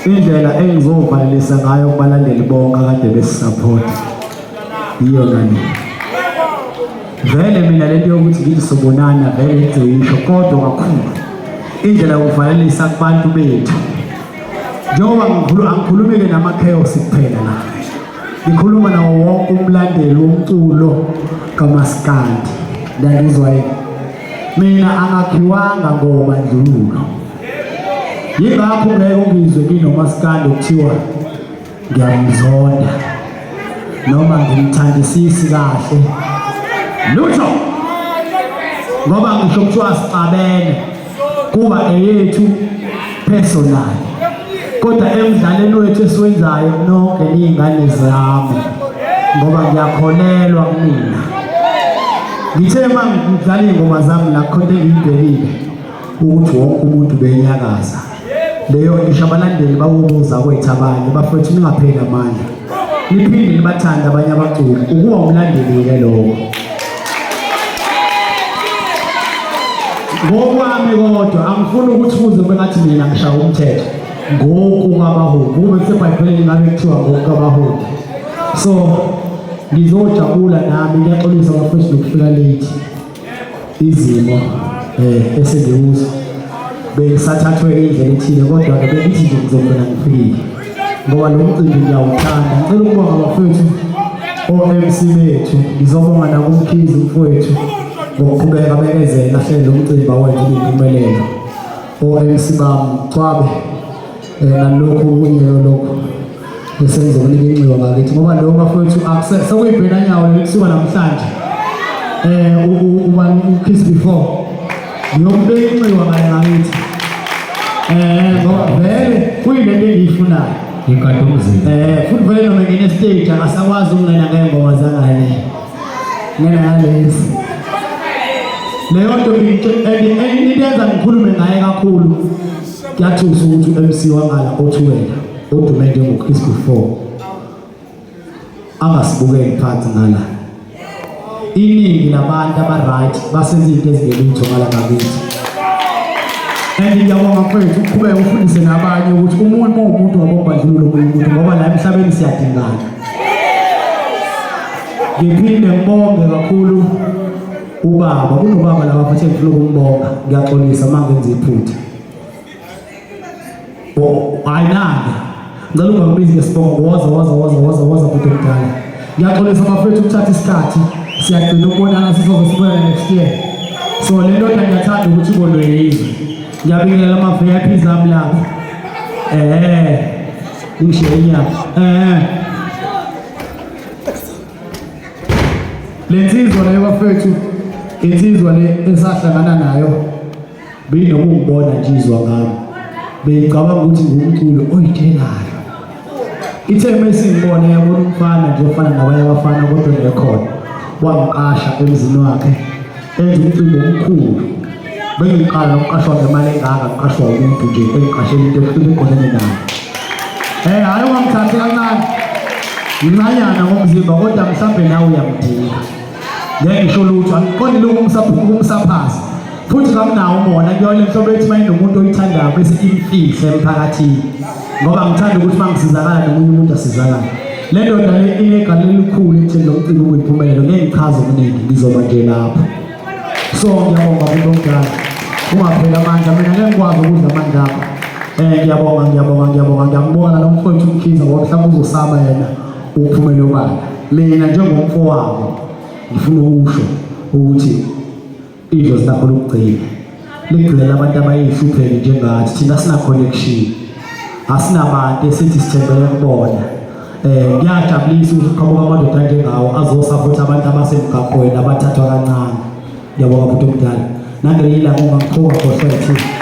Indlela engizovalelisa ngayo kubalandeli bonke akade besisupport iyona le. Vele mina lento yokuthi ngithi sobonana vele ngizoyisho kodwa kakhulu indlela yokuvalelisa kubantu bethu. Njengoba ngikhuluma angikhulumi-ke nama-chaos kuphela la. Ngikhuluma nawo wonke umlandeli womculo kamaskandi. Ngiyangizwa yini? Mina angakhiwanga ngobandlululo. Yingakho ngeke ungizwe nginomaskandi okuthiwa ngiyamzonda noma ngimthandisisi kahle. Lutho! Ngoba ngisho kuthiwa sixabene kuba eyethu personal. Kodwa emdlalweni wethu esiwenzayo nonke niyingane zami ngoba ngiyakholelwa kunina. Ngithe uma ngidlala iy'ngoma zami la khona engiyibhekile ukuthi wonke umuntu benyakaza. Leyo ngisho abalandeli bakubuza kwethu abanye bafowethu ningapheli amandla. Niphinde nibathande abanye abaculi ukuba umlandeli-ke lokho. Ngokwami kodwa angifuni ukuthi kuze kube ngathi mina ngishaya umthetho ngokukabaholi kube kusebhayibhelini ngabe kuthiwa ngokukabaholi so ngizojabula nami ngiyaxolisa bafethu nokufika late izimo eh esengikuzo bengisathathwe indlela ethile kodwa-ke bengithi nje ngizogcina ngifikile ngoba lo mcimbi ngiyawuthanda ngicela ukubonga bafethu o-MC bethu ngizobonga nakumkhizi mfowethu ngokuqhubeka bekezela ahlele lo mcimbi awenze ube impumelelo o-MC bami cwabe um nalokhu okunye lokhu bese ngizokunika inxiwa ngakithi ngoba lo bafowethu sekuyibhenanyawo leli kusuka namhlanje um ubani ukiss before ngiyombeka inxiwa ngaye ngakithi um ngoba vele kuyilento engiyifunayo ngigade umzimba um futhi vele noma ngene stage akasakwazi ukungena ngey'ngoma zangale ngena ngalezi leyo nto into enza ngikhulume ngaye kakhulu kuyathusa ukuthi u-MC wangala othi wena odume njengo-Chris before angasibukeli phansi ngala iningi labantu aba-right basenza izinto ezingelutho ngala ngakithi and ngiyabonga mfethu uqhubeke ufundise nabanye ukuthi umuntu uma uwumuntu wabobandlululo omunye umuntu ngoba la emhlabeni siyadingana ngiphinde ngibonge kakhulu ubaba kunobaba laba futhi engifuna ukumbonga ngiyaxolisa uma ngenza iphutha hayi nani ngicela ungangibizi ngesibongo woza woza woza woza woza bhuti omdala ngiyaxolisa bafethu ukuthatha isikhathi siyagcina ukubonana sizoze sibonane next year so le ndoda ngiyathanda ukuthi ibonwe yizwe ngiyabingelela ama-VIPs ami lapha eh ngishiye inyama eh le nsizwa leyo bafethu insizwa le esahlangana nayo beyinokungibona nje izwa ngami beyicabanga ukuthi ngumculo oyitshelayo ithe uma isingibona yabona umfana nje ofana nabanye abafana kodwa ngekhona wangiqasha emzini wakhe enza umcimbi omkhulu bengiqala nokuqashwa ngemali engaka ngiqashwa umuntu nje engiqashela into eqondene nayo um hhayi ungangithathi kancane ngincanyana ngomzimba kodwa mhlawumbe nawe uyamdinga ngeke ngisho lutho angiqondile ukumsaphaza futhi kamnawo umona kuyona inhlobo ethi uma inomuntu oyithandayo bese imfihle emphakathini ngoba ngithanda ukuthi uma ngisizakala nomunye umuntu asizakale le ndoda le inegalelo elikhulu ekutheni lo mcimbi ube yimpumelelo ngeke ngichaze okuningi ngizoba nje lapho so ngiyabonga muntu omdala ungapheli amandla mina ngeke ngikwazi ukudla amandla akho um ngiyabonga ngiyabonga ngiyabonga ngiyambonga nalo mfowethu umkhiza ngoba mhlawumbe uzosaba yena ukuphumela obala mina njengomfowabo ngifuna ukusho ukuthi idlozi lakho lokugcina ligcina abantu abayihlupheki njengathi thina sina connection asinabantu esithi sithembele kubona eh kuyajabulisa ukuthi uqhamuka amadoda anjengawo azosapotha abantu abasemgaqweni abathathwa kancane ngiyabonga bhuti omdala nangelinye ilanga ungangikhohlwa yithini.